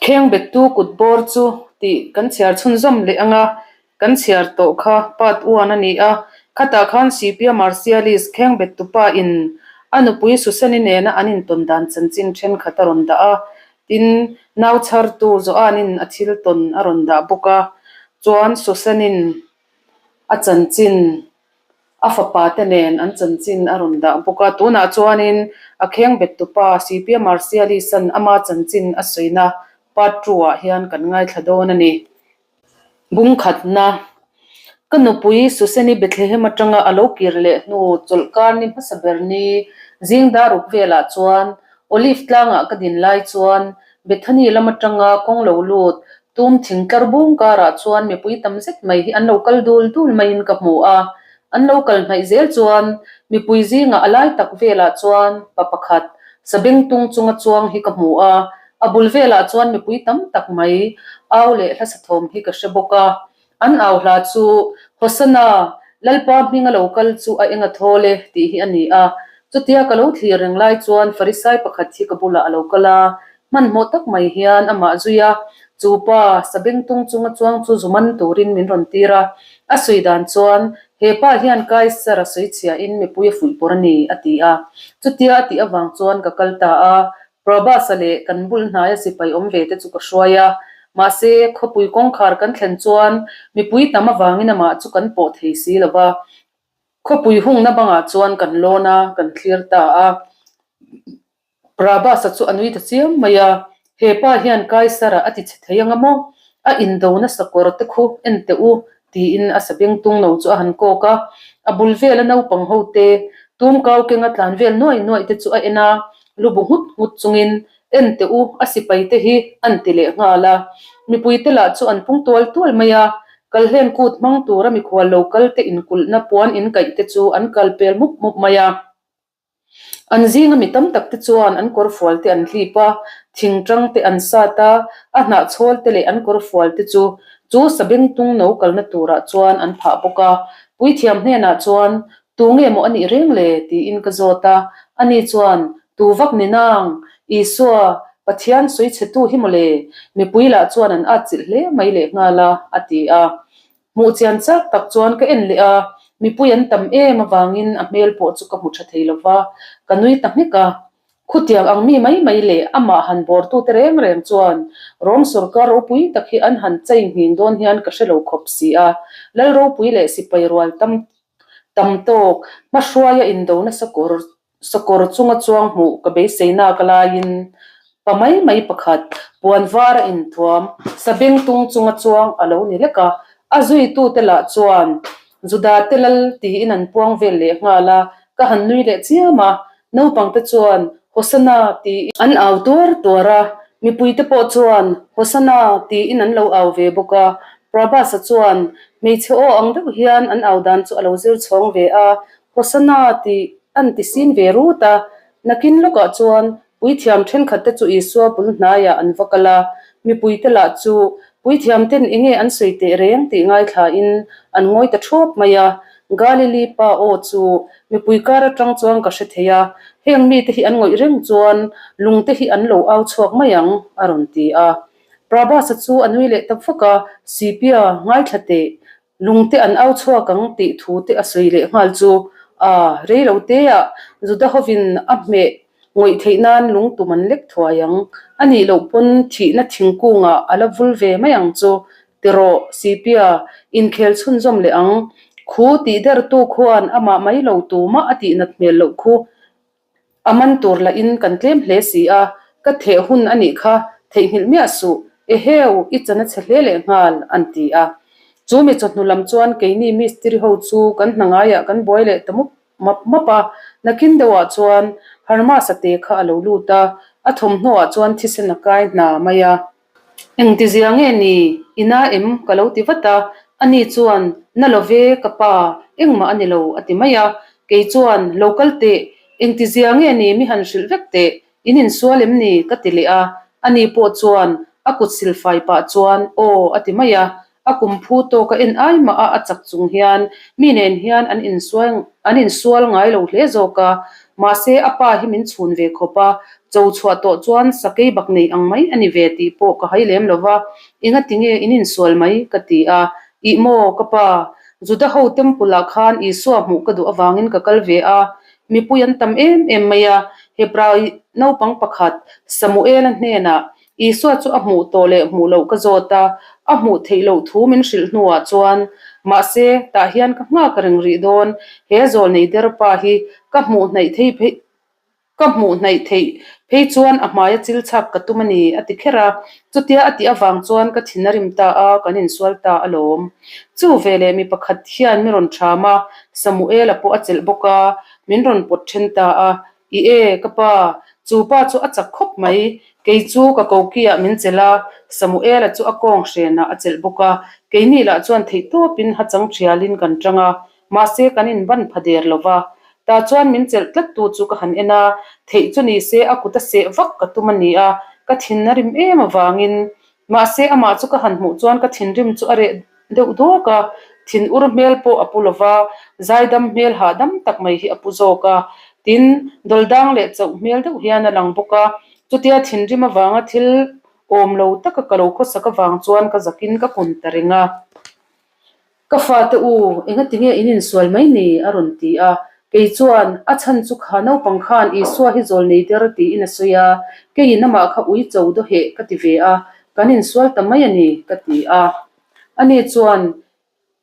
Khengbettu kut bawr chu tih kan chhiar chhunzawm leh ang a, kan chhiar tawh kha part one a ni a. Khatah khan Sipia Marcialis khengbettu pa in a nupui Susani nena an intawn dan chanchin thenkhat a rawn dah a, tin nau chhartu Joan-in a thil tawn a rawn dah bawk a, chuan Susan-in a chanchin A fapa te nen an chanchin a rawn dah bawk a, tunah chuanin a khengbet tupa Sipia Marcialis-a'n ama chanchin a sawina part two ah hian kan ngaithla dawn a ni. Bungkhatna, Ka nupui Suseni Bethlehem atanga a lo kir leh hnu chawlhkar ni hmasa ber ni zing daruk velah chuan Olive tlangah ka din lai chuan Bethany lam atanga kawng lo lut Tum thing tlar bung karah chuan mipui tam zet mai hi an lo kal dul dul maiin ka hmu a, an lo kal hnaih zel chuan mipui zingah a lai tak velah chuan pa pakhat sabengtung chunga chuang hi ka hmu a, a bul velah chuan mipui tam tak mai au leh hla sathawm hi ka hre bawk a. An au hla chu, Hosanna, Lalpa hminga lo kal chu a eng a thawl e, tih hi a ni a. Chutia ka lo thlir reng lai chuan Farisai pakhat hi ka bulah a lo kal a, hmanhmawh tak mai hian amah zui a, chu pa sabengtung chunga chuang chu zu man turin min rawn tir a. A sawi dan chuan, He pa hian Kaisar a sawi chhiahin mipui a fuihpawr a ni, a ti a. Chutia a tih avang chuan ka kal ta a, Prabhas-a leh kan bul hnaia sipai awm ve te chu ka hruai a, mahse khawpui kawngkhar kan thlen chuan mipui tam avangin amah chu kan pawh thei si lo va, khawpui hungna bangah chuan kan lawn a, kan thlir ta a. Prabhas-a chu a nui ta chiam mai a, He pa hian Kaisara a ti chhe thei anga maw? A indo nasa kawr te khu en teh u, tiin a sabeng tung no chu a han kawk a, a bul vela naupang ho te tum kau kenga tlan vel nuai nuai te chu a en a, lu bu nghut nghut chungin, En teh u, a sipai te hi an ti leh nghal a. Mipui te lah chu an pung tual tual mai a, kalhlen kut hmang tura mikhual lo kal te inkulhna puan inkaih te chu an kal pel mup mup mai a. An zinga mi tam tak te chuan an kawr fual te an hlip a, thing tang te an sat a, a hnah chhawl te leh an kawr fual te chu chu sabengtung no kalna turah chuan an phah bawk a. Puithiam hnenah chuan, Tu nge maw a nih reng le? tiin ka zawt a. Ani chuan, Tu vak ni nang? Isua, Pathian sawi chhetu hi maw le? Mipui lah chuan an atchilh hle mai lehnghal a, a ti a. Hmuh chian chak tak chuan ka en leh a, mipui an tam em avangin a hmel pawh chu ka hmu tha thei lo va, ka nui ta nghek a. Khutiang ang mi mai mai leh amah han bawrtute reng reng chuan Rom sawrkar ropui tak hi an han chei nghing dawn hian ka hre lo khawp si a, Lal ropui leh sipai rual tam tam tawk hmahruaia indo nasa kawr Sakawr chunga chuang hmuh ka beisei nak laiin pa mai mai pakhat puan var a inthuam, sabengtung chunga chuang a lo ni lek a. A zuitute lah chuan Juda te lal tiin an puang vel leh nghal a, ka han nui leh chiam a. Naupangte chuan Hosanna tiin an au tuar tuar a, mipuite pawh chuan Hosanna tiin an lo au ve bawk a. Prabhas-a chuan hmeichhe aw ang deuh hian an au dan chu a lo zir chhawng ve a, Hosanna tih an ti sin ve rut a, nakin lawkah chuan puithiam thenkhat te chu Isua bul hnaiah an va kal a, mipuite lah chu puithiam ten enge an sawi teh reng tih ngaithlain an ngawi ta thuap mai a. Galili pa aw chu mipui kar atang chuan ka hre thei a, heng mite hi an ngawih reng chuan lungte hi an lo au chhuak mai ang, a rawn ti a. Prabhas-a chu a nui leh ta vak a, Sipia, ngaithla teh, Lungte an au chhuak ang tih thu te a sawi leh nghal chu a rei lo te ah Juda hovin a hmeh ngawih theih nan lung tum an lek thuai ang. A nih loh pawn thihna thingkungah a la vul ve mai ang chu. Tirawh, Sipia, inkhel chhunzawm leh ang. Khu tih dertu khuan amah mai lo tumah a tihnat hmel loh khu. A man tur lahin kan tlem hle si a, ka theh hun a nih kha theihnghilh miah suh, eheu, i chan a chhe hle leh nghal, an ti a. Chu mi chawhnu lam chuan keini mistiri ho chu kan hna ngaiah kan buai leh ta mup map map a, nakin deuhah chuan Hermas-a te kha a lo lut a, a thawmhnawah chuan thisen a kai hna mai a. Engtizia nge ni? I na em? Ka lo ti vat a. Ani chuan, Na lo ve, ka pa, engmah a ni lo, a ti mai a. Kei chuan, Lo kal teh, engtizia nge ni mi han hrilh vek teh, in insual em ni? Ka ti leh a. Ani pawh chuan a kut silfai pah chuan, Aw, a ti mai a. A kum phu tawk a en ai mah a, a chak chung hian mi nen hian an insual an insual ngai lo hle zawk a. Mahse, a pa hi min chhun ve khawp a, cho chhuah tawh chuan sakei bak nei ang mai a ni ve tih pawh ka hai lem lo va, engatinge in insual mai? ka ti a. Ih maw, ka pa, Juda ho temple ah khan Isua hmuh ka duh avangin ka kal ve a, mipui an tam em em mai a, Hebrai naupang pakhat Samuela hnenah Isua chu a hmuh tawh leh hmuh loh ka zawt a, a hmuh theih loh thu min hrilh hnuah chuan, Mahse, tah hian ka nghak reng rih dawn, he zawlnei der pa hi ka hmuh hnaih thei phei ka hmuh hnaih theih phei chuan a hmaia chil chhak ka tum a ni, a ti kher a. Chutia a tih avang chuan ka thin a rim ta a, kan insual ta alawm. Chu veleh mi pakhat hian mi rawn ṭham a, Samuela pawh a chelh bawk a, min rawn pawt ṭhen ta a. I e, ka pa, chu pa chu a chak khawp mai. Kei chu ka kokiah min chelh a, Samuela chu a kawng hrenah a chelh bawk a. Keini lah chuan theihtawpin hachang ṭhialin kan ṭang a, mahse kan inban pha der lo va. Tah chuan min chelh tlattu chu ka han en a, theih chu ni se a kut a seh vak ka tum a ni a, ka thin a rim em avangin. Mahse amah chu ka han hmuh chuan ka thinrim chu a reh deuh dawk a, thin ur hmel pawh a pu lo va, zaidam hmel hahdam tak mai hi a pu zawk a. Tin, dawldang leh chauh hmel deuh hian a lang bawk a, chutia thinrim avanga thil awm lo taka ka lo khawsak avang chuan ka zakin ka kun ta reng a. Ka fate u, engati nge in insual mai ni? a rawn ti a. Kei chuan, A chhan chu kha naupang khan Isua hi zawl nei der tiin a sawi a, keiin amah kha ui cho daw heh ka ti ve a, kan insual ta mai a ni, ka ti a. Ani chuan,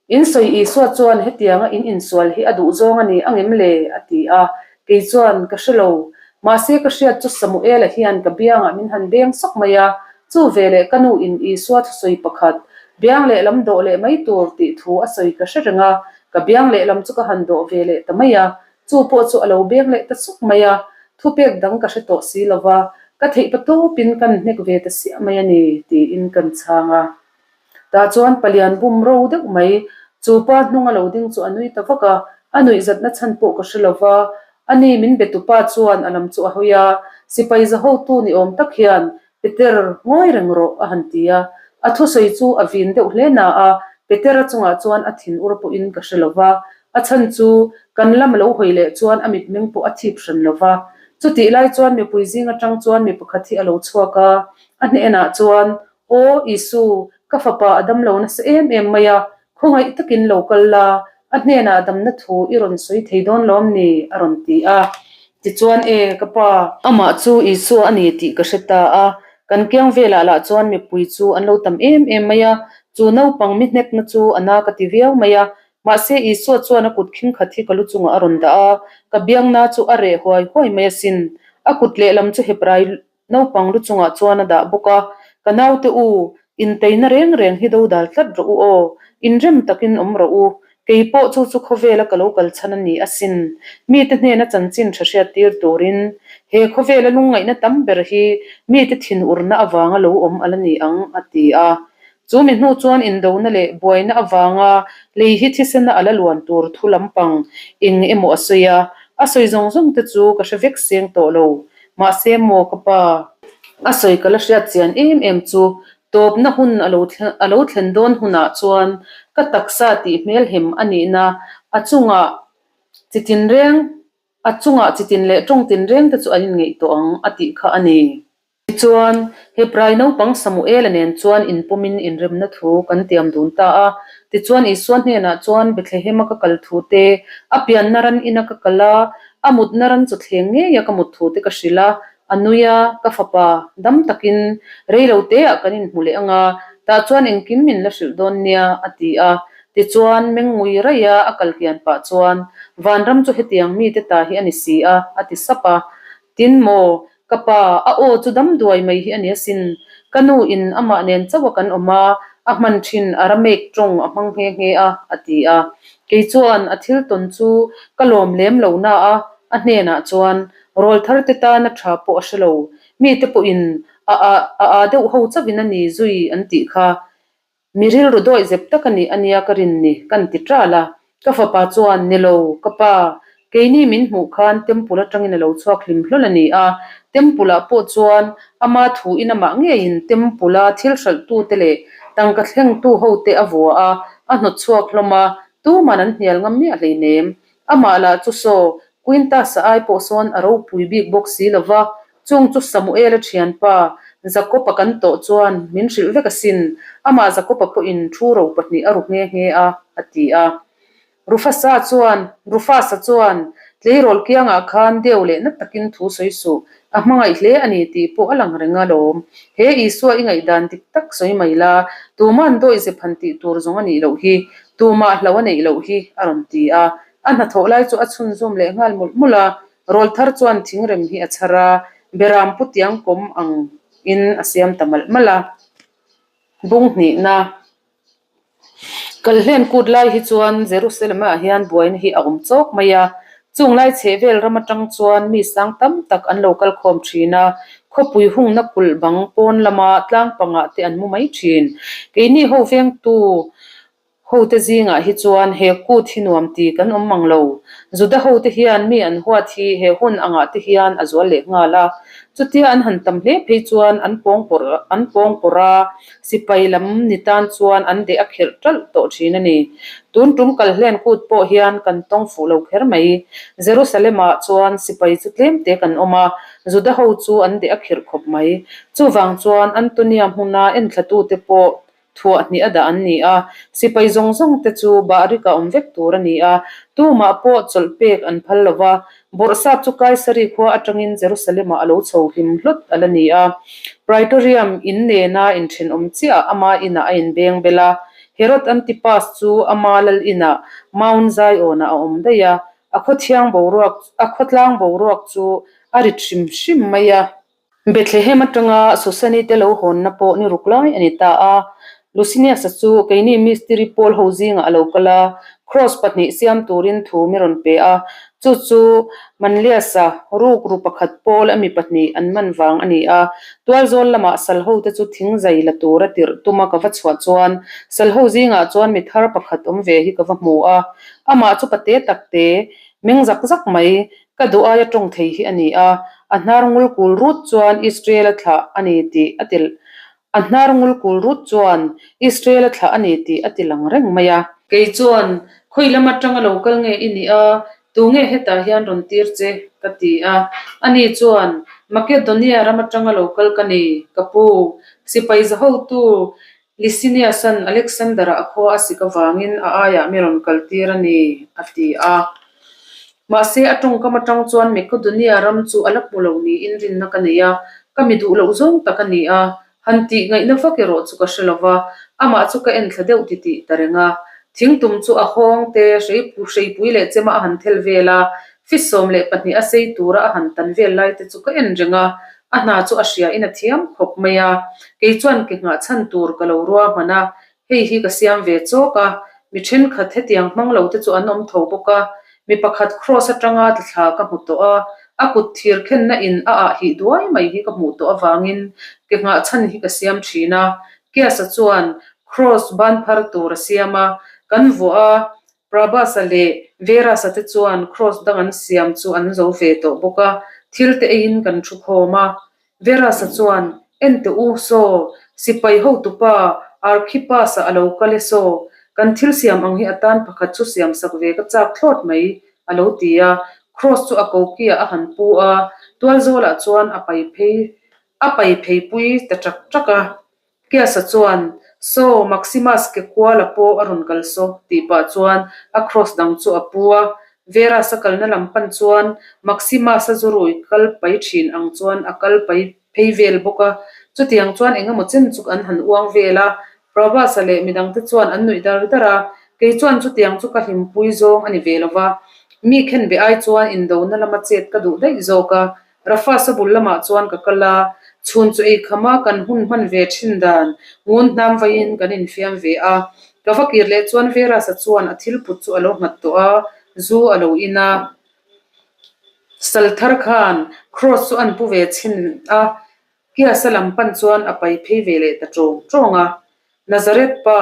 In sawi Isua chuan hetianga in insual hi a duh zawng a ni angem le? a ti a. Kei chuan, Ka hre lo. Mahse ka hriat chu Samuela hian ka biangah min han beng sawk mai a, Chu veleh ka nu in Isua thusawi pakhat, biang lehlam dawh leh mai tur tih thu a sawi ka hre reng a, ka biang lehlam chu ka han dawh ve leh ta mai a, chu pawh chu a lo beng leh ta suk mai a, thupek dang ka hre tawh si lo va, ka theih pa tawpin kan hnek ve ta siah mai a ni tiin kan chhang a. Tah chuan palian bum ro deuh mai, chu pa hnung a lo ding chu a nui ta vak a, a nuihzatna chhan pawh ka hre lo va, ani min be tupa chuan a lam chu a hawi a, sipai zahotu ni awm tak hian Peter, ngawi reng rawh, a han ti a. A thusawi chu a vin deuh hle na a, Petera chungah chuan a thin ur pawhin ka hre lo va. A chhan chu kan lam a lo hawi leh chuan a mitmeng pawh a thip hran lo va. Chutih lai chuan mipui zing atang chuan mi pakhat hi a lo chhuak a, a hnenah chuan, Aw, Isu, ka fapa a damlo nasa em em mai a, khawngaih takin lo kal la, a hnenah damna thu i rawn sawi thei dawn lawm ni? a rawn ti a. Tichuan, E, ka pa! Amah chu Isua a ni tih ka hre ta a, kan kiang velah lah chuan mipui chu an lo tam em em mai a, chu naupang mi hnekna chu a na ka ti viau mai a. Mahse, Isua chuan a kut khing khat hi ka lu chungah a rawn dah a, ka biangna chu a reh huai huai mai asin. A kut lehlam chu Hebrai Naupang lu chungah chuan a dah bawk a, Ka naute u, inteina reng reng hi do dal tlat rawh u aw, inrem takin awm rawh u. Kei pawh chu chu khawvela ka lo kal chhan a ni asin. Mite hnena chanchin tha hriat tir turin he khawvela lungngaihna tam ber hi mite thinurna avanga lo awm a la ni ang, a ti a. Chu mi hnu chuan indona leh buaina avanga lei hi thisena a la luan tur thu lampang eng emaw a sawi a, a sawi zawng zawng te chu ka hre vek seng tawh lo. Mahse maw ka pa, a sawi ka la hriat chian em em chu tawpna hun a lo a lo thlen dawn hunah chuan ka taksa tih hmelhem a nihna a chungah chitin reng a chungah chitin leh tawng tin reng te chu an inngeih tawh ang a tih kha a ni. Tichuan, Hebrai naupang Samuela nen chuan inpawmin inremna thu kan tiam dun ta a. Tichuan, Isua hnenah chuan Bethlehema ka kal thu te, a pianna ran ina ka kal a, a mutna ran chu thleng ngeia ka mut thu te ka hrilh a. A nui a, ka fapa, dam takin rei lo teah kan inhmu leh ang a, tah chuan engkim min la hrilh dawn nia, a ti a. Tichuan, mengngui raia a kal kian pah chuan, Vanram chu hetiang mite ta hi a ni si a, a ti sap a. Tin maw, ka pa, a aw chu dam duai mai hi a ni asin. Ka nu in amah nen chauh a kan awm a, a hman thin Aramaic tawng a hmang nghe nghe a, a ti a. Kei chuan a thil tawn chu ka lawm lem lo na a, a hnenah chuan rawl thar te tana tha pawh a hre lo. Mite pawhin a a a a deuh ho chauhin a ni zui an tih kha. Mi rilru dawih zep tak a nih a nia ka rin ni, kan ti ṭal a. Ka fapa chuan, Ni lo, ka pa, keini min hmuh khan temple atangin a lo chhuak hlim hlawl a ni a. Temple ah pawh chuan ama thuin amah ngeiin temple a thil hralhtute leh tangka thlengtu hote a vua a, a hnawt chhuak hlawm a, tuman an hnial ngam miah hleinem. Amah lah chu saw, Quintus-a ai pawh sawn a ropui bik bawk si lo va, chung chu Samuel-a thianpa Jakob-a kan tawh chuan min hrilh vek asin, amah Jakob-a pawhin thu ro pahnih a ru nghe nghe a, a ti a. Rufus-a chuan, Rufus-a chuan, Tleirawl kiangah khan deu leh na takin thu sawi suh, a hmangaih hle a ni tih pawh a lang reng alawm. He Isua i ngaihdan dik tak sawi mai la, tuma'n dawihzep han tih tur zawng a nih loh hi, tumah hlo a neih loh hi, a rawn ti a. A hnathawh lai chu a chhunzawm leh nghal mawlh mawlh a, rawlthar chuan thingrem hi a chhar a, beram pu tiang kawm ang in a siam ta malh malh a. Bung hnihna Kalhlen kut lai hi chuan Jerusalem ah hian buaina hi a awm chawk mai a, chung lai chhehvel ram atang chuan mi sang tam tak an lo kal khawm thin a, khawpui hungna kulh bang pawn lama tlang pangah te an mu mai thin. Keini ho vengtu Hote zingah hi chuan he kut hi nuam ti kan awm mang lo. Juda hote hian mi an huat hi he hun angah te hian a zual leh nghal a. Chutia an han tam hle phei chuan an pawng pawrh an pawng pawrh a, sipai lam ni tan chuan an deh a kherh ṭalh tawh ṭhin a ni. Tun ṭum kal hlen kut pawh hian kan tawng fuh lo kher mai. Jerusalem-ah chuan sipai chu tlem te kan awm a, Juda ho chu an deh a khirh khawp mai. Chuvang chuan Antonia hmuna enthlatute pawh Thuah hnih a dah an ni a, sipai zawng zawng te chu Bahrika awm vek tur a ni a, tumah pawh chawlh pek an phal lo va, Bawrhsap chu Kaisari khua atangin Jerusalem-ah a lo chho hlim hlawt a la ni a. Praetorium in nena inthenawm chiah ama inah a inbeng bel a, Herod Antipas chu ama lal inah Mount Zion-ah a awm daih a, a khawthiang boruak a khawtlang boruak chu a rit hrim hrim mai a. Bethlehem atanga Susani te lo hawnna pawh ni ruk lai a ni ta a. Lusinius-a chu keini mistiri pawl ho zingah a lo kal a, kraws pahnih siam turin thu mi rawn pe a. Chu chu Manlius-a rukru pakhat pawl a mi pahnih an man vang a ni a. Tualzawl lamah salho te chu thing zai la tura tirh tuma ka va chhuah chuan salho zingah chuan mi thar pakhat awm ve hi ka va hmu a. Amah chu pate takte, meng zak zak mai, Ka duh aia tawng thei hi a ni a, a hnar ngul kul rut chuan Israel a thlah a ni tih a ti A hnar ngul kul rut chuan Israel a thlah a ni tih a ti lang reng mai a. Kei chuan, Khawi lam atanga lo kal nge i nih a, tu nge hetah hian rawn tir che? ka ti a. Ani chuan, Makedonia ram atanga lo kal ka ni, ka pu. Sipai zahotu Licinius-a'n Alexander-a a khua a sik avangin a aiah mi rawn kaltir a ni, a ti a. Mahse, a tawngkam atang chuan Makedonia ram chu a la hmu lo niin rinna ka nei a, ka mi duh loh zawng tak a ni a, han tih ngaihna vak erawh chu ka hre lo va, amah chu ka enthla deuh titih ta reng a. Thingtum chu a hawng te, hreipui leh chema a han thel vel a, 22 a sei tura a han tan vel lai te chu ka en reng a, A hna chu a hria in a thiam khawp mai a, kei chuan ke nghah chhan tur ka lo rua hman a, hei hi ka siam ve chawk a, mi thenkhat hetiang hmang lo te chu an awm tho bawk a, mi pakhat kraws atanga tla thla ka hmu tawh a, a kut thir khenna in a ah hih duai mai hi ka hmuh tawh avangin ke nghah chhan hi ka siam thin a, Kiasa chuan kraws ban phar tur a siam a, kan vuah a, Prabhas-a leh Veras-a te chuan kraws dang an siam chu an zo ve tawh bawk a, thil te eiin kan thu khawm a. Veras-a chuan, En teh u, saw, sipai hotupa Archippus-a a lo kal e saw, kan thil siam ang hi a tan pakhat chu siam sak ve ka chak thlawt mai, a lo ti a. Kraws chu a kokiah a han pu a, tualzawlah chuan a pai phei a pai pheipui ta ṭak ṭak a. Kiasa chuan, Saw, Maximus ke kuala pawh a rawn kal saw, tih pah chuan a cross dang chu a pu a. Verus a kalna lam pan chuan Maximus-a zurui kal pai thin ang chuan a kal pai phei vel bawk a. Chutiang chuan eng emaw chen chu an han uang vel a. Prabhas-a leh midangte chuan an nuih dar dar a, kei chuan chutiang chu ka hlimpui zawng a ni ve lo va. Mi khenbeh ai chuan indona lama chet ka duh daih zawk a, Rafasa bul lamah chuan ka kal a, chhun chu ei kham a, kan hun hman ve thin dan ngun hnam vaiin kan infiam ve a. Ka va kir leh chuan Verasa chuan a thil put chu a lo nghat tawh a, zu a lo in a. Sal thar khan Cross chu an pu ve chhin a, Kiasa lam pan chuan a pai phei ve leh ta tawng tawng a. Nazareth pa,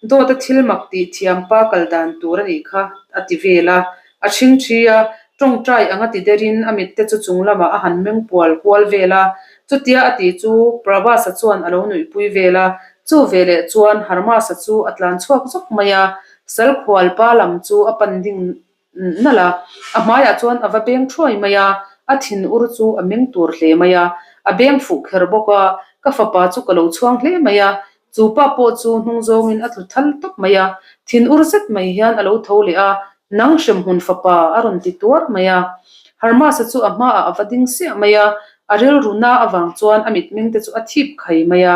dawta thil mak tih thiam pa kal dan tur a nih kha, a ti vel a. A ṭhingṭhi a, ṭawngṭai ang a ti derin a mitte chu chung lamah a han meng pual kual vel a. Chutia a tih chu Prabhas-a chuan a lo nuihpui vel a. Chu veleh chuan Harmas-a chu a tlan chhuak zawk mai a, Salkhual pa lam chu a pan ding. nalh a, a hmaiah chuan a va beng thuai mai a, a thin ur chu a meng tur hle mai a, a beng fuh kher bawk a, ka fapa chu ka lo chhuang hle mai a, chu pa pawh chu hnung zawngin a tlu thal tawp mai a, thin ur zet mai hian a lo tho leh a, Nang hremhmun fapa a rawn ti tuar mai a, Hermas-a chu a hmaah a va ding siah mai a, a rilru na avang chuan a mitmeng te chu a thip khai mai a.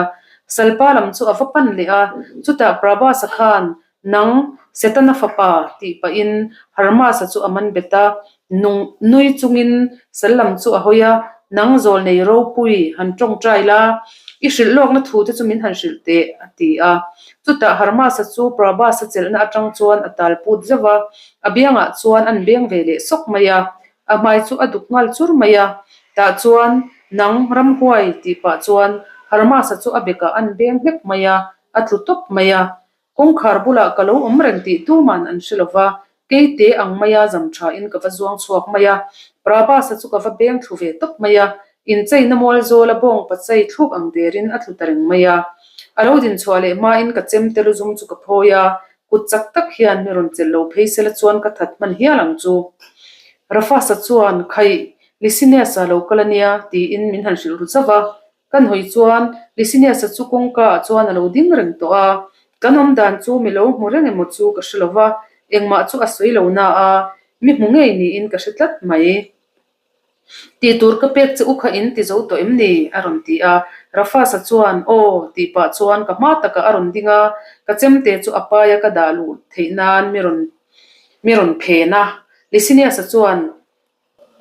Salpa lam chu a va pan leh a, chutah Prabhas-a khan, Nang, Setana fapa, tih pahin Hermas-a chu a man bet a, nung nui chungin sal lam chu a hawi a, Nang zawlnei ropui, han tawngtai la, i hrilh lawkna thu te chu min han hrilh teh, a ti a. Chutah Hermas-a chu Prabhas-a chelhna atang chuan a tal put zauh a, a biangah chuan an beng ve leh sawk mai a, a hmai chu a duk nghal chur mai a. Tah chuan, Nang, ramhuai, tih pah chuan Hermas-a chu a bekah an beng hlek mai a, a tlu tawp mai a. Kawngkhar bulah ka lo awm reng tih tuman an hre lo va, keite ang maia zam thain ka va zuang chhuak mai a, Prabhas-a chu ka va beng thlu ve tawp mai a, incheina mual zawla bawng pachei thluk ang derin a tlu ta reng mai a. A lo din chhuah leh hmain ka chem te lu zum chu ka phawi a, kut chak tak hian mi rawn chelh lo phei sela chuan ka that hman hial ang chu. Rafas-a chuan, Khaih, Licinius-a lo kal a nia, tiin min han hrilh ru zauh a, Kan hawi chuan Licinius-a chu kawngka ah chuan a lo ding reng tawh a, kan awm dan chu mi lo hmu reng emaw chu ka hre lo va, engmah chu a sawi lo na a, mi hmu ngei niin ka hre tlat mai. Tih tur ka pek che u kha in ti zo tawh em ni? a rawn ti a, Rafas-a chuan Aw tih pah chuan ka hma takah a rawn ding a, ka chemte chu a paia ka dah luh theih nan mi rawn mi rawn phen a, Licinius-a chuan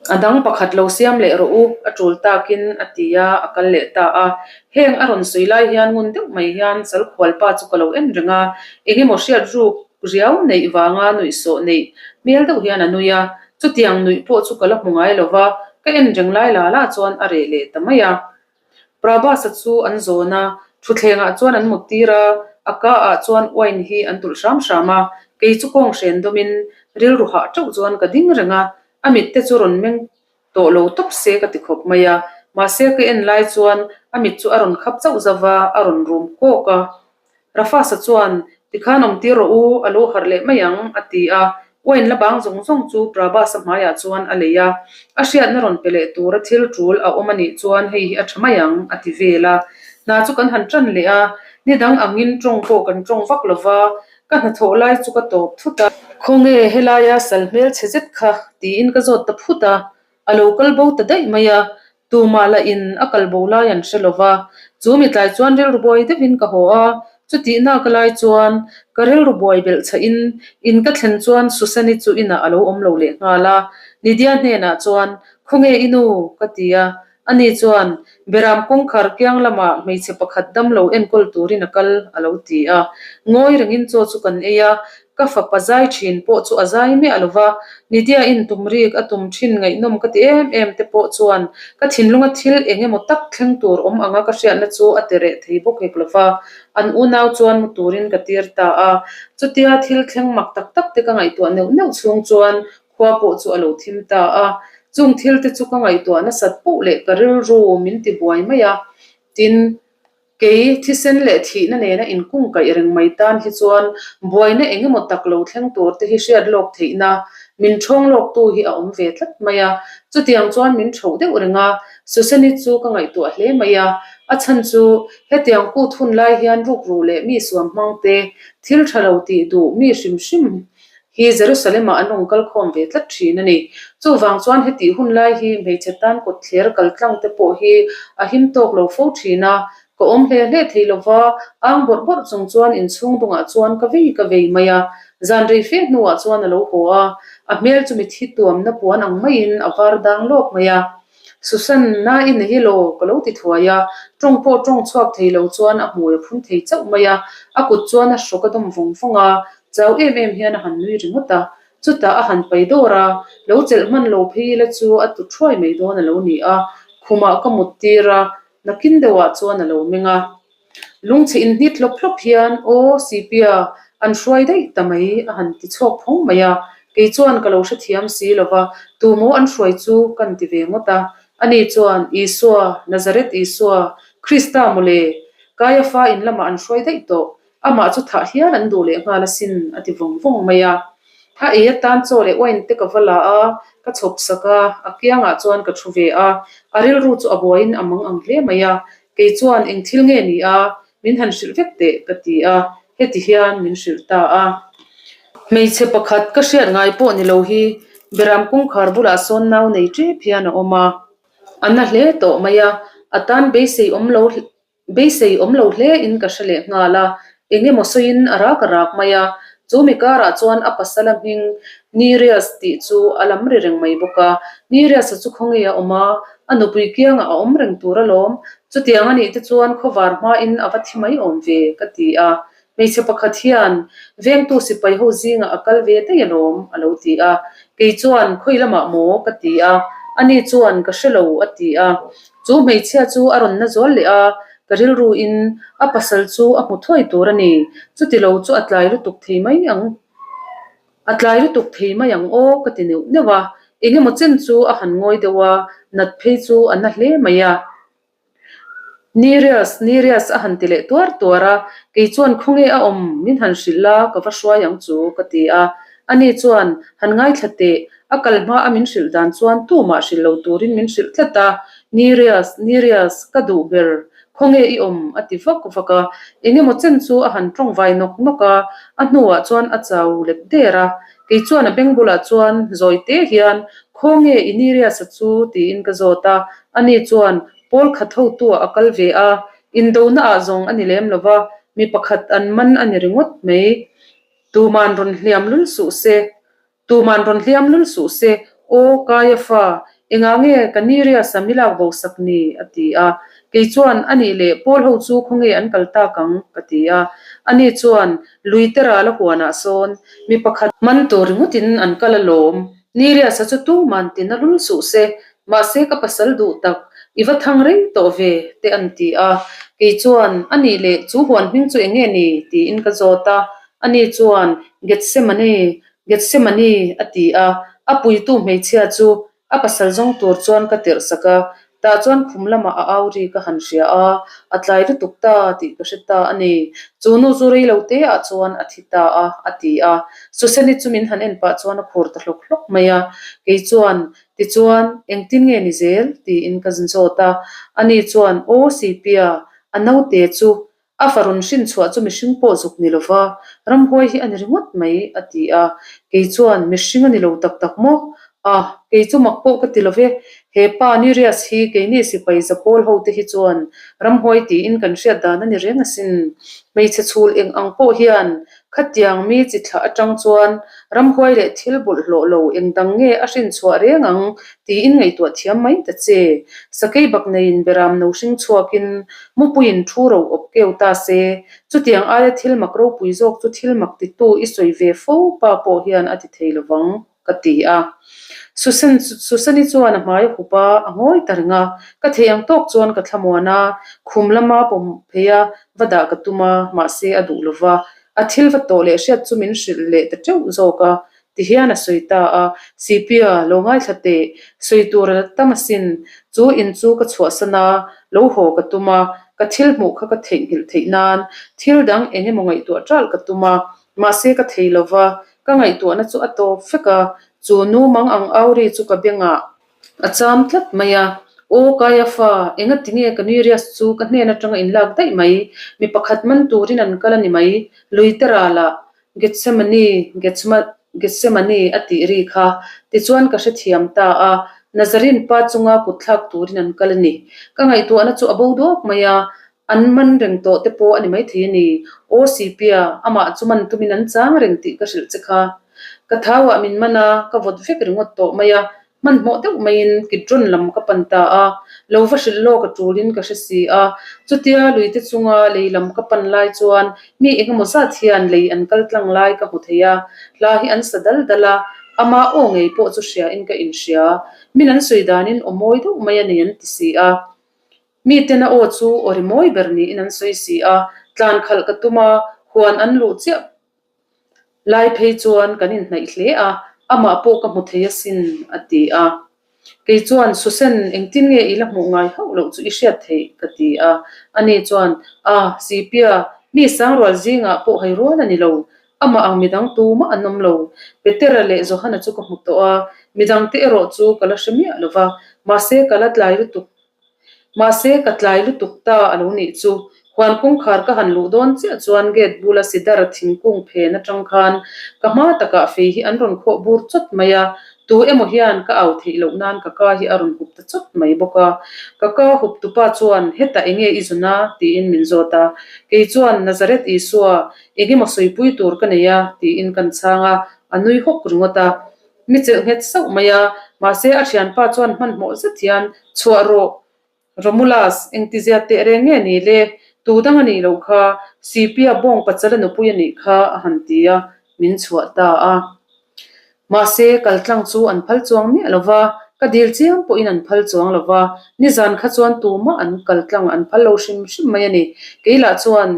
A dang pakhat lo siam leh rawh u, a tul takin a ti a, a kal leh ta a. Heng a rawn sawi lai hian ngun deuh mai hian Salkhualpa chu ka lo en reng a, eng emaw hriat ruk riau neih vanga nuihsawh neih hmel deuh hian a nui a, chutiang nuih pawh chu ka la hmu ngai lo va, ka en reng lai la la chuan a reh leh ta mai a. Prabhas-a chu an zawn a, thutthlengah chuan an mut tir a, a ka ah chuan wine hi an tulh hram hram a, kei chu kawng hren dawmin rilru hah teuh chuan ka ding reng a, a mit te chu rawn meng tawh lo tawp se ka ti khawp mai a, mahse ka en lai chuan a mit chu a rawn khap chauh zauh va, a rawn rum kawk a. Rafasa chuan, Tikhan awm tir rawh u, a lo harh leh mai ang, a ti a. Wine la bang zawng zawng chu Prabhas-a hmaiah chuan a lei a. A hriatna rawn pe leh tura thil tul a awm a nih chuan hei hi a tha mai ang, a ti vel a. Hna chu kan han tan leh a, ni dang angin tawng pawh kan tawng vak lo va, ka hnathawh lai chu ka tawp thut a. Khawnge helaia sal hmel chhe zet kha? tiin ka zawt ta phut a. A lo kal bo ta daih mai a, tumah lah in a kal bo lai an hre lo va. Chu mi tlai chuan rilru buai deuhin ka haw a, chutihna ka lai chuan ka rilru buai belh chah in in ka thlen chuan Susani chu inah a lo awm lo leh nghal a. Nidia hnenah chuan, Khawnge i nu? ka ti a. Ani chuan, Beram kawngkhar kiang lamah hmeichhe pakhat damlo enkawl turin a kal, a lo ti a. Ngawi rengin chaw chu kan ei a, Ka fapa zai thin pawh chu a zai miah lo va, Nidia-in tum rik a tum thin ngaihnawm ka ti em em te pawh chuan ka thinlunga thil eng emaw tak thleng tur awm anga ka hriatna chu a ti reh thei bawk hek lo va, an unau chuan mu turin ka tir ta a. Chutia thil thleng mak tak tak te ka ngaihtuah neuh neuh chhung chuan khua pawh chu a lo thim ta a. Chung thil te chu ka ngaihtuah nasat poh leh ka rilru min ti buai mai a, tin, Kei, thisen leh thihna nena inkungkaih reng mai tan hi chuan buaina eng emaw tak lo thleng tur te hi hriat lawk theihna, min ṭhawng lawktu hi a awm ve tlat mai a. Chutiang chuan min ṭhoh deuh reng a, Susani chu ka ngaihtuah hle mai a. A chhan chu, hetiang kut hun lai hian rukru leh mi suam hmang te, thil ṭha lo tih duh mi hrim hrim hi Jerusalem-ah an rawn kal khawm ve tlat ṭhin a ni. Chuvang chuan hetih hun lai hi hmeichhe tan kawtthler kal tlang te pawh hi a him tawk lo fo ṭhin a, ka awm hle hle thei lo va, ang bawrh bawrh chung chuan inchhung dungah chuan ka vei ka vei mai a. Zan rei fe hnuah chuan a lo haw a, a hmel chu mithi tuamna puan ang maiin a var dang lawk mai a. Susan, na i nei elaw? ka lo ti thuai a, tawng pawh tawng chhuak thei lo chuan a hmui a phun thei chauh mai a, a kut chuan a hrawk a dawm vawng vawng a, Chau em em hian a han nui ringawt a, chutah a han pai dawr a, lo chelh hman lo phei ila chu a tu thuai mai dawn a lo ni a, khumah ka mut tir a, nakin deuhah chuan a lo meng a. Lungchhe inhnit hlawp hlawp hian, Aw, Sipia, an hruai daih ta mai, a han ti chhuak phawng mai a, kei chuan ka lo hrethiam si lo va, tumaw an hruai chu kan ti ve ngawt a. Ani chuan, Isua, Nazareth Isua, Krista mawle, Kaiafa in lamah an hruai daih tawh, Amah chu thah hial an duh leh nghal asin, a ti vawng vawng mai a. A ei atan chaw leh uain te ka va la a, ka chhawp sak a, a kiangah chuan ka thu ve a. A rilru chu a buaiin a mang ang hle mai a, kei chuan eng thil nge ni a, min han hrilh vek teh ka ti a, heti hian min hrilh ta a. Hmeichhe pakhat ka hriat ngai pawh ni lo hi Beram kawngkhar bulah sawn nau nei tep hian a awm a, a na hle tawh mai a, a tan beisei awm lo Beisei awm lo hle in ka hre leh nghal a, eng emaw sawiin a rak a rak mai a, chu mi karah chuan a pasala hming Nirias tih chu a lam ri reng mai bawk a, Nirias-a chu khawnge a awm a, a nupui kiangah a awm reng tur alawm, chutiang a nih te chuan khawvar hmain a va thi mai awm ve ka ti a, hmeichhe pakhat hian vengtu sipai ho zingah a kal ve daih alawm a lo ti a, kei chuan khawi lamah maw ka ti a, ani chuan ka hre lo a ti a. Chu hmeichhia chu a rawn na zual leh a, ka rilruin a pasal chu a hmu thuai tur a ni. Chuti lo chu a tlai lutuk thei mai ang, a tlai lutuk thei mai ang aw ka ti neuh neuh a. Eng emaw chen chu a han ngawi deuh a, nat phei chu a na hle mai a. Nirias, Nirias a han ti leh tuar tuar a, kei chuan khawnge a awm min han hrilh la ka va hruai ang chu ka ti a. Ani chuan han ngaithla teh, a kal hma a min hrilh dan chuan tumah hrilh lo turin min hrilh tlat a, Nirias, Nirias, ka duh ber, khawnge i awm? a ti vak vak a. Eng emaw chen chu a han tawng vai nawk nawk a, a hnuah chuan a chau lek der a. Kei chuan a beng bulah chuan zawi te hian, Khawnge i Nirias-a chu? tiin ka zawt a. Ani chuan pawl khat hotu-ah a kal ve a, indona ah zawng a ni lem lo va, mi pakhat an man a ni ringawt mai. Tuman rawn hliam lul suh se, tuman rawn hliam lul suh se, aw Kaia fa, engah nge ka Nirias-a mi lak bo sak ni? a ti a. Kei chuan, A nih leh, Paul ho chu khawnge an kal tak ang? ka ti a. Ani chuan, Lui te ral a huanah sawn mi pakhat man tur ringawtin an kal alawm. Nirias-a chu tuman ti na lul suh se, Mahse ka pasal duh tak, i va thang reng tawh ve, te an ti a. Kei chuan, A nih leh, chu huan hming chu eng nge ni? tiin ka zawt a. Ani chuan, Gethsemane, Gethsemane, a ti a. A puitu hmeichhia chu a pasal zawng tur chuan ka tirh sak a. Tah chuan khum lamah a au ri ka han hria a, a tlai lutuk ta tih ka hre ta a ni. Chu nu chu rei lo te ah chuan a thi ta a, a ti a. Suseni chu min han en pah chuan a khur ta hlawk hlawk mai a. Kei chuan, Tichuan, engtin nge ni zel? tiin ka zawt a. Ani chuan, Aw Sipia, a naute chu a fa rawn hrin chhuah chu mihring pawh zuk ni lova, ramhuai hi a ni ringawt mai, a ti a. Kei chuan, Mihring a ni lo tak tak maw? A, kei chu mak pawh ka ti lo ve. He pa Nirias hi keini sipai zapawl ho te hi chuan ramhuai tiin kan hriat dan a ni reng asin. Hmeichhe chhul eng ang pawh hian Khatiang mi chi thlah atang chuan ramhuai leh thil bawlhhlawh lo eng dang nge a hrin chhuah reng ang tiin ngaihtuah thiam mai ta che. Sakei bak neiin beram no hring chhuakin mupuiin thu ro awp keu ta se, chutiang aia thil mak ropui zawk chu thil mak titu i sawi ve fo pa pawh hian a ti thei lovang. Ka ti a. Susan Susani chuan a hmai a hup a, a ngawi ta reng a. Ka thei ang tawk chuan ka thlamuan a, khum lama pawm phei a, va dah ka tum a, mahse a duh lo va. A thil va tawh leh hriat chu min hrilh leh ta teuh zawk a, tihian a sawi ta a, Sipia, lo ngaithla teh, sawi tur a la tam asin, chu in chu ka chhuahsan a, lo haw ka tum a, ka thil hmuh kha ka theihnghilh theih nan thil dang eng emaw ngaihtuah ṭalh ka tum a, mahse ka thei lo va, Ka ngaihtuahna chu a tawp vek a, chu nu mang ang auri chu ka bengah a cham tlat mai a. Aw Kaiafa, enga tinge ka nui rias chu ka hnen atanga inlak daih mai, mi pakhat man turin an kal a ni mai, lui te ralah Gethsemane, Gethsemane a tih ri kha, tichuan ka hrethiam ta a, Nazarene pa chunga kutthlak turin an kal a ni. Ka ngaihtuahna chu a bo duak mai a, An man reng tawh te pawh a ni maithei a ni. Aw Sipia, amah chu man tumin an chang reng tih ka hrilh che kha. Ka thauah min man a, ka vawt vek ringawt tawh mai a, hmanhmawh deuh maiin Kidron lam ka pan ta a, lo va hrilh lawk a tulin ka hre si a. Chutia luite chunga lei lam ka pan lai chuan mi engemaw zat hian lei an kal tlang lai ka hmu thei a, hla hi an sa dal dal a, ama aw ngei pawh chu hriain ka inhria. Min an sawi danin aw mawi deuh mai a nei an ti si a. Miten a aw chu aw ri mawi ber niin an sawi si a, tlan khalh ka tum a, huan an luh chiah lai phei chuan kan inhnaih hle a, amah pawh ka hmu thei asin, a ti a. Kei chuan, Susan, engtin nge i la hmuh ngai hauh loh chu i hriat theih? ka ti a. Ani chuan, A, Sipia, mi sangrual zingah pawh hai rual a ni lo. Amah ang midang tumah an awm lo. Petera leh Johana chu ka hmu tawh a, midangte erawh chu ka la hre miah lo va, mahse ka la tlai lutuk Mahse ka tlai lutuk ta a lo nih chu. Huan kawngkhar ka han luh dawn chiah chuan gate bula sidar thingkung phen atang khan ka hma takah fei hi an rawn khawh bur chawt mai a, tu emaw hian ka au theih loh nan ka ka hi a rawn hup ta chawt mai bawk a. Ka ka hup tupa chuan hetah enge i zun a? tiin min zawt a. Kei chuan Nazareth Isua engemaw sawipui tur ka nei a tiin kan chhang a, a nui hawk ringawt a. Mi chelh nghet sauh mai a, mahse a thianpa chuan hmanhmawh zet hian chhuah rawh Romulus, engtizia teh reng nge ni le? Tu dang a nih loh kha, Sipia bawng pachala nupui a nih kha a han ti a, min chhuah ta a. Mahse kaltlang chu an phal chuang miah lo va, ka dil chiam pawhin an phal chuang lo va, nizan kha chuan tumah an kaltlang an phal lo hrim hrim mai a ni. Keilah chuan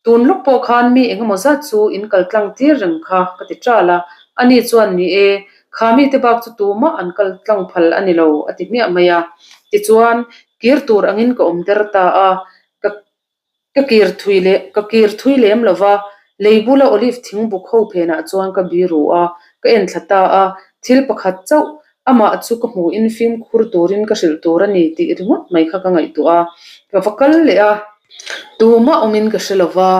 Tun lawk pawh khan mi engemaw zat chu in kal tlang tir reng kha ka ti ṭal a, ani chuan ni e, kha mite bak chu tumah an kal tlang phal a ni lo a ti hmiah mai a. Tichuan, kir tur angin ka awm der ta a, ka ka kir thui leh ka kir thui lem lo va, lei bula olive thing buk ho phenah chuan ka biru a, ka en thla ta a, thil pakhat chauh amah chu ka hmuhin fimkhur turin ka hrilh tur a ni tih ringawt mai kha ka ngaihtuah a, ka va kal leh a. Tumah awmin ka hre lo va,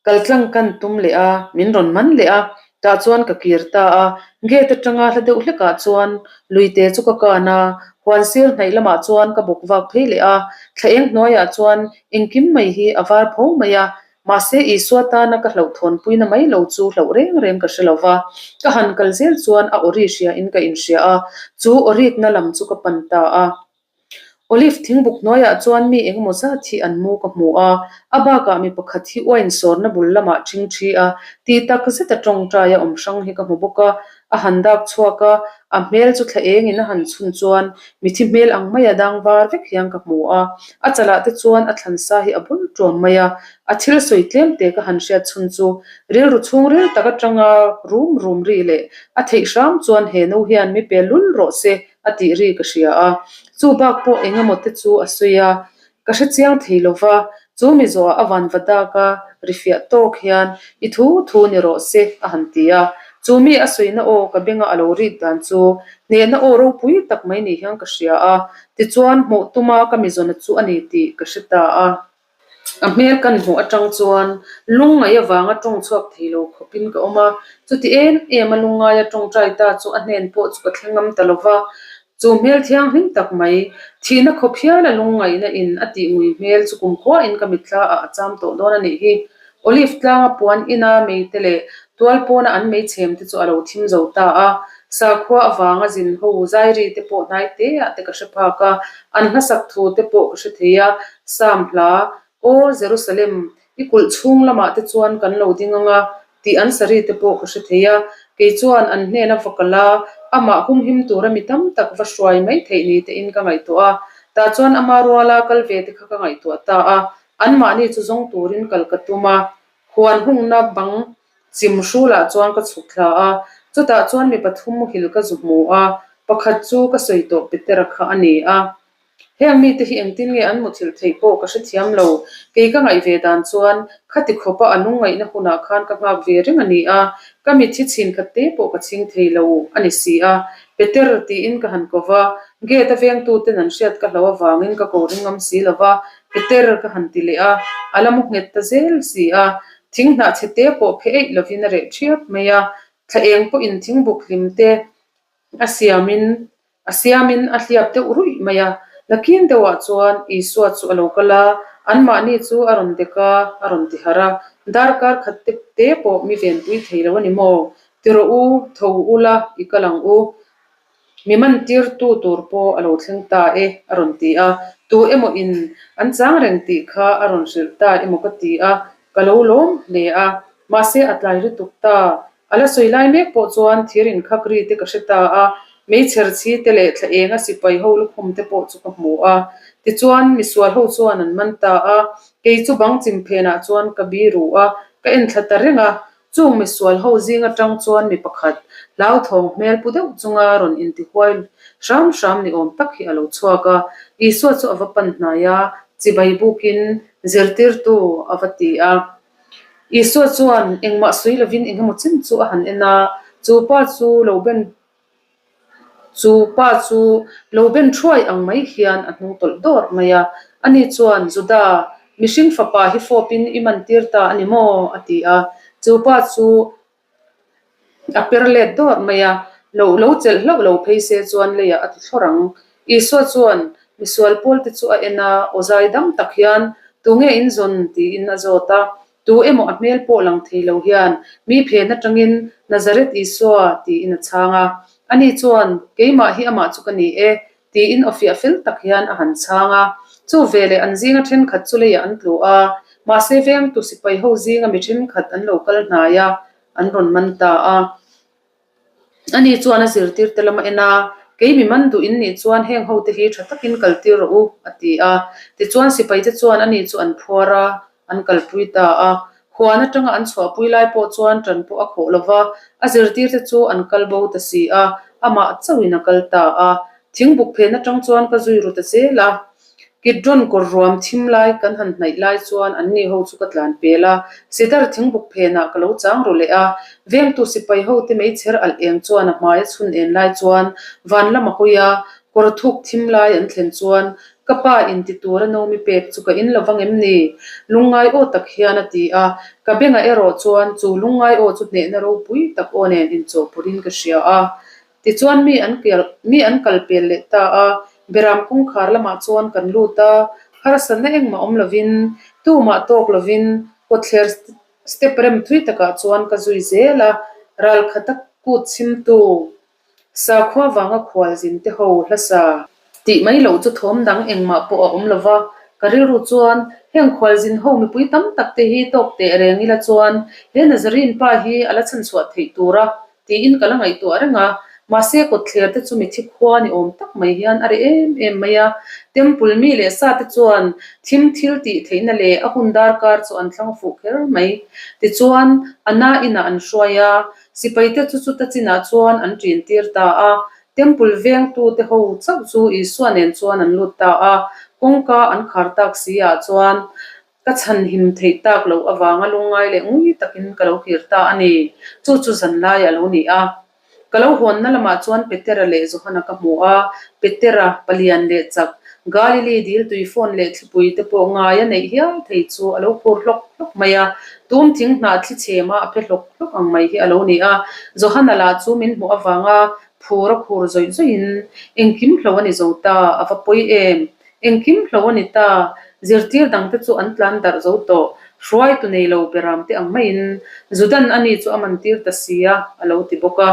kaltlang kan tum leh a, min rawn man leh a, tah chuan ka kir ta a, gate atanga hla deuh hlekah chuan luite chu ka kan a, huan sir hnaih lamah chuan ka bawk vak phei leh a, thla eng hnuaiah chuan engkim mai hi a var pho mai a, Mahse, Isua tana ka hlauhthawnpuina mai lo chu hlauh reng reng ka hre lo va, ka han kal zel chuan a awri hriain ka inhria a, chu awrikna lam chu ka pan ta a. Olive thingbuk hnuaiah chuan mi engemaw zat hi an mu ka hmu a, a bakah mi pakhat hi uain sawrna bul lamah ṭhing ṭhi a, tih tak zeta ṭawngṭai a awm hrang hi ka hmu bawk a, a han dak chhuak a, a hmel chu thla engin a han chhun chuan mithi hmel ang maia dang var vek hian ka hmu a, a chalah te chuan a thlansa hi a bul ṭuam mai a, a thil sawi tlem te ka han hriat chhun chu rilru chhungril tak aṭanga rum rum ri leh a theih hram chuan he no hian mi pe lul rawh se a tih ri ka hria a, chu bak pawh eng emaw te chu a sawi a, Ka hre chiang thei lo va, chu mi zawhah a van va dak a, ri fiah tawk hian, I thu thu ni rawh se, a han ti a. Chu mi a sawina aw ka benga a lo rik dan chu hnehna aw ropui tak mai ni hian ka hria a, tichuan hmuh tuma ka mi zawna chu a ni tih ka hre ta a. A hmel kan hmuh atang chuan lungngaih avanga tawng chhuak thei lo khawpin ka awm a, chuti em em a lungngaia tawngtai ta chu a hnen pawh chu ka thleng ngam ta lo va, Chu hmel thianghlim tak mai, thihna khawp hial a lungngaihna in a tih ngui hmel chu kumkhua in ka mitthla ah a cham tawh dawn a nih hi. Olive tlanga puan ina mei te leh tual pawna an mei chhem te chu a lo thim zo ta a, sakhua avanga zin ho zairi te pawh hnai te ah te ka hre phak a, an hlasak thu te pawh ka hre thei a, Psalm hla, Aw Jerusalem, i kulh chhung lamah te chuan kan lo ding ang a, tih an sari te pawh ka hre thei a, kei chuan an hnena va kal a, amah humhim tura mi tam tak va hruai mai theih ni tein ka ngaihtuah a, tah chuan ama ruala kal ve te kha ka ngaihtuah ta a, anmahni chu zawng turin kal ka tum a, huan hungna bang chim hrulah chuan ka chhuk thla a, chutah chuan mi pathum muhil ka zu hmu a, pakhat chu ka sawi tawh Petera kha a ni a. Heng mite hi engtin nge an muthilh theih pawh ka hrethiam lo. Kei ka ngaih ve dan chuan khati khawpa a lungngaihna hunah khan ka nghak ve reng a ni a, ka mitthi chhin khat te pawh ka chhing thei lo a ni si a. Peter tiin ka han ko va, gate a vengtuten an hriat ka hlo avangin ka ko ring ngam si lo va, Peter ka han ti leh a, a la mu nghet ta zel si a. Thing hnah chhe te pawh phe eih lovin a reh ṭhiap mai a, thla eng pawhin thingbuk hlim te a siamin A siamin a hliap deuh ruih mai a, nakin deuhah chuan Isua chu a lo kal a, anmahni chu a rawn dek a, a rawn ti harh a, Darkar khat te te pawh mi venpui thei lo a ni maw? Ti rawh u, tho ula, i kal ang u. Mi mantirtu tur pawh a lo thleng ta e, a rawn ti a, tu emaw in an chang reng tih kha a rawn hrilh ta emaw ka ti a, ka lo lawm hle a, mahse a tlai lutuk ta. A la sawi lai mek pawh chuan thir inkhak ri te ka hre ta a, meichher chhi te leh thla enga sipai ho lukhum te pawh chu ka hmu a. Tichuan, misual ho chuan an man ta a, kei chu bang chim phenah chuan ka bi ru a, ka en thla ta reng a. Chung misual ho zing atang chuan mi pakhat hlauthawng hmel pu deuh chunga rawn intihuai hram hram ni awm tak hi a lo chhuak a. Isua chu a va pan hnai a, chibai bukin zirtirtu a va ti a. Isua chuan engmah sawi lovin engemaw chin chu a han en a, chu pa chu lo ben chu pa chu lo ben thuai ang mai hian a hnung tawlh dawr mai a. Ani chuan, Juda, mihring fapa hi fawpin i man tir ta a ni maw? a ti a. Chu pa chu A per let dawt mai a, lo lo chelh hlauh lo phei se chuan leiah a ti thlawr ang. Isua chuan misual pawl te chu a en a, aw zai dam tak hian, Tunge in zawn? tiin a zawt a. Tu emaw a hmel pawh lang thei lo hian, Mi phen atangin Nazareth Isua, tiin a chhang a. Ani chuan, Keimah hi amah chu ka ni e, tiin aw fiah fel tak hian a han chhang a. Chu veleh an zinga thenkhat chu leiah an tlu a, mahse vengtu sipai ho zinga mi thenkhat an lo kal hnai a, an rawn man ta a. Ani chuan a zirtir te lam a en a, Kei mi man duh in nih chuan heng ho te hi tha takin kaltir rawh u, a ti a. Tichuan sipai te chuan ani chu an phuar a, an kalpui ta a. Huan atanga an chhuahpui lai pawh chuan ṭan pawh a khawh lo va, a zirtirte chu an kal bo ta si a, amah chauhin a kal ta a. Thingbuk phen atang chuan ka zui ru ta zel a. Kidron kawr ruam thim lai kan han hnaih lai chuan anni ho chu ka tlan pel a, Sidar thingbuk phenah ka lo chang ru leh a. Vengtu sipai hote meichher alh eng chuan a hmai a chhun en lai chuan van lam a hawi a, kawr thuk thim lai an thlen chuan Ka pa in ti tur a Naomi pek chu ka in lo vang em ni? Lungngai aw tak hian a ti a, ka bengah erawh chuan chu lungngai aw chu hnehna ropui tak aw nen inchawhpawrhin ka hria a. Tichuan mi an mi an kal pel leh ta a, Beram kawngkhar lamah chuan kan lut a, harsatna engmah awm lovin, tumah tawk lovin kawtthler step rem thui takah chuan ka zui zel a, ralkhata kut chhimtu Sakhua vanga khualzin te ho hlasa tih mai loh chu thawm dang engmah pawh a awm lo va, ka rilru chuan heng khualzin ho mipui tam tak te hi tawk teh reng ila chuan he Nazarene pa hi a la chhanchhuah theih tura tiin ka la ngaihtuah reng a, mahse kawtthler te chu mithi khua ni awm tak mai hian a reh em em mai a, Temple mi leh sa te chuan thim thil tih theihna leh a hun darkar chu an thlang fuh kher mai. Tichuan, Anna inah an hruai a, Sipaite chu chuta chinah chuan an ṭin tir ta a, Temple vengtute ho chauh chu Isua nen chuan an lut ta a, kawngka an khar tak si ah chuan ka chhanhim theih tak loh avanga lungngai leh ngui takin ka lo kir ta a ni. Chu chu zanlai a lo ni a. Ka lo hawnna lamah chuan Petera leh Johana ka hmu a, Petera, palian leh chak, Galili dil tui phone leh thlipui te pawh ngai a neih hial thei chu a lo phur hlawk hlawk mai a, tum thing hnah thli chhem a a phe hlawk hlawk ang mai hi a lo ni a. Johana lah chu min hmuh avanga phur a khur zawih zawih in engkim hlo a ni zo ta, a va pawi em? Engkim hlo a ni ta, zirtir dang te chu an tlan darh zo tawh, hruaitu nei lo beram te ang maiin Judan ani chu a man tir ta si a, a lo ti bawk a.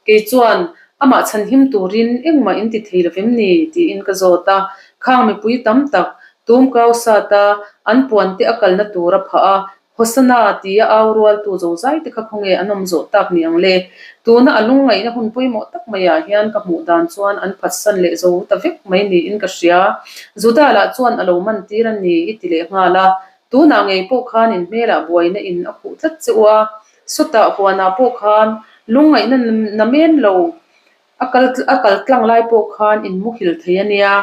Kei chuan, Amah chhanhim turin engmah in ti thei lovem ni? tiin ka zawt a. Khang mipui tam tak, tum kau sat a, an puan te a kalna tur a phah a, Hosana tia au rualtu zozai te kha khawnge an awm zawh tak ni ang le? Tuna a lungngaihna hun pawimawh tak maiah hian ka hmuh dan chuan an phatsan leh zo ta vek mai niin ka hria. Juda lah chuan a lo man tir a ni i ti leh nghal a. Tunah ngei pawh khan in hmelah buaina in a khuh tlat che u a. Sawtah huanah pawh khan lungngaihna na men lo a kal a kal tlang lai pawh khan in muhil thei a nia.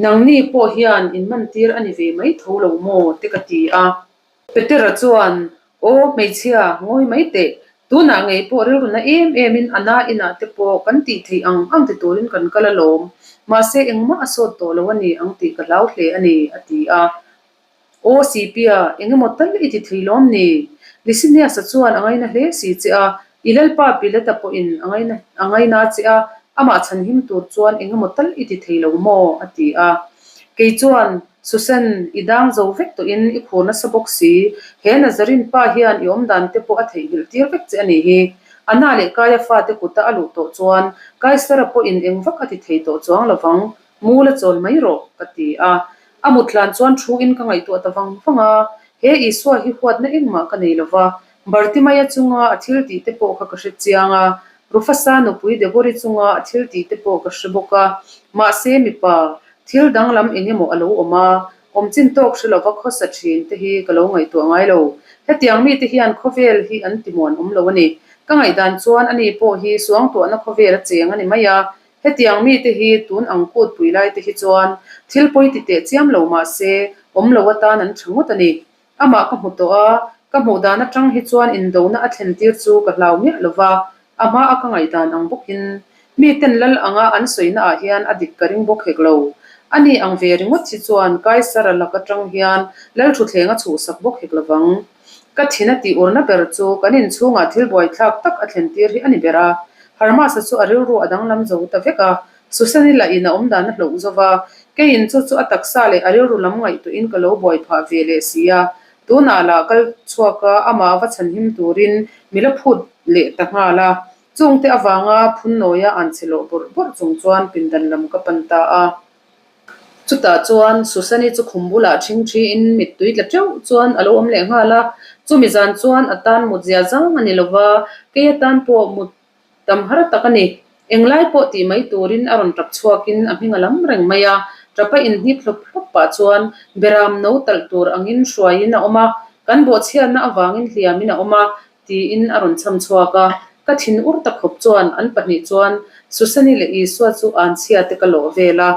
Nangni pawh hian in man tir a ni ve mai tho lo maw te ka ti a. Petera chuan, Aw hmeichhia, ngawi mai teh. Tunah ngei pawh rilru na em em in a na inah te pawh kan tih theih ang ang ti turin kan kal alawm. Mahse engmah a sawt tawh lo a ni ang tih ka hlau hle a ni, a ti a. Aw Sipia, eng emaw tal i ti thei lawm ni? Licinius-a chuan a ngaina hle si che a, i lalpa Pilata pawhin a ngaina a ngaina che a, amah chhanhim tur chuan eng emaw tal i ti thei lo maw? a ti a. Kei chuan, Susan, i dang zo vek tawhin i khur nasa bawk si, he Nazarene pa hian i awmdan te pawh a theihnghilh tir vek che a nih hi. Anna leh Kaia fate kuta a luh tawh chuan Kaisara pawhin eng vak a ti thei tawh chuang lovang, Mul a chawl mai rawh, ka ti a. A mut hlan chuan thu in ka ngaihtuah ta vang vang a, he Isua hi huatna engmah ka nei lo va, Bartimaia chunga a thil tih te pawh kha ka hre chiang a, Rufasa nupui Debori chunga a thil tih te pawh ka hre bawk a, mahse mipa, thil danglam eng emaw a lo awm a, awm chin tawk hre lova khawsa thin te hi ka lo ngaihtuah ngai lo. Hetiang mite hian khawvel hi an ti muan awm lo a ni. Ka ngaihdan chuan ani pawh hi suangtuahna khawvel a cheng a ni mai a, Hetiang mite hi tun ang kut pui lai te hi chuan thil pawi ti teh chiam lo mah se awm lo atan an tha ngawt a ni. Amah ka hmu tawh a, ka hmuh dan atang hi chuan indona a thlen tir chu ka hlau miah lo va, a hma a ka ngaihdan ang bawkin miten lal anga an sawina ah hian a dik ka ring bawk hek lo. Ani ang ve ringawt hi chuan Kaisara lak atang hian lal thutthleng a chhuhsak bawk hek lovang. Ka thin a tih urna ber chu kan inchhungah thil buaithlak tak a thlen tir hi a ni ber a. Hermas-a chu a rilru a danglam zo ta vek a, Susani lah in a awm dan a hlauh zo va, keiin chu chu a taksa leh a rilru lam ngaihtuahin ka lo buai phah ve leh si a, tunah lah kal chhuak a amah va chhanhim turin mi la phut leh ta nghal a, chungte avanga phunnawi a an che lawh bawrh bawrh chung chuan pindan lam ka pan ta a. Chutah chuan Susani chu khum bulah ṭhing ṭhiin mittui tla ṭeuh chuan a lo awm leh nghal a, chumi zan chuan a tan mut zia zang a ni lo va, kei atan pawh mut tam har tak a ni. Englai pawh tih mai turin a rawn ṭap chhuakin a hming a lam reng mai a, ṭapa inhnip hlawp hlawp pah chuan beram no talh tur angin hruaiin a awm a, kan bawhchhiatna avangin hliamin a awm a, tiin a rawn chham chhuak a. Ka thin ur ta khawp chuan an pahnih chuan Susani leh Isua chu anchhia te ka lawh vel a.